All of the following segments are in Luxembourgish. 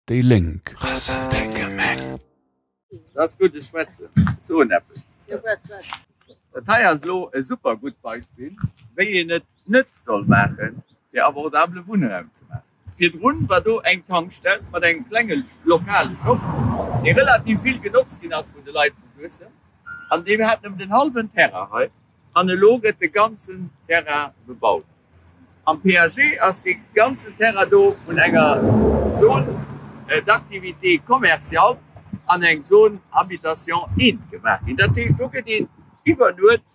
Déi Lénk. Dat ass gutt, ech schwätzen, ech soen eppes. Dat hei ass elo e super gutt Beispill, wéi een et net soll maachen, fir abordabele Wunnraum ze maachen. Virdrun war do eng Tankstell mat engem klenge lokale Shop, dee relativ vill genotzt ginn ass vun de Leit vu Suessem, an dee hat nëmmen den hallwen Terrain hei. An elo gëtt de ganzen Terrain bebaut. Am PAG ass dee ganzen Terrain do vun enger Zone d'activité commerciale an eng Zone habitation eent gemaach ginn. Dat heescht, do gëtt een iwwer Nuet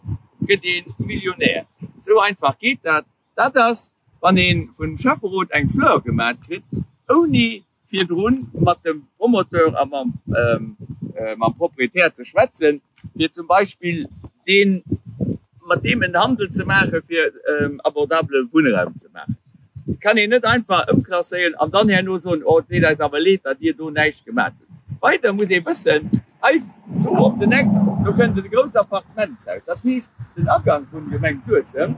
gëtt ee Millionär. Esou einfach geet dat. Dat ass, wann ee vum Schäfferot eng Fleur gemat kritt, ouni virdrun mat dem Promoteur a mam mam Proprietär ze schwätzen, fir zum Beispill dee mat deem en Handel ze maachen, fir abordabele Wunnraum ze maachen. Et kann een net einfach ëmklasséieren an dann herno soen, oh et deet eis awer leed, datt Dir do näischt gemat hutt. Weider muss ee wëssen, hei do op den Eck, do kënnt e grousst Appartementshaus. Dat heescht, den Agang vun Gemeng Suessem,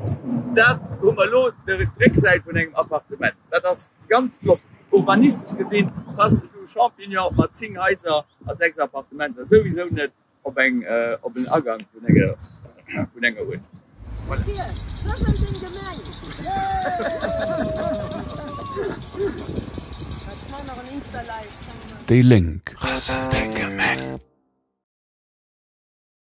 dat hu mer elo d'Récksäit vun engem Appartement. Dat ass ganz flott. Urbanistesch gesinn passt esou e Champignon mat 10 Haiser a 6 Appartementer souwisou net op eng op en Agang vun enger vun enger Uertschaft. Voilà. Déi Lénk.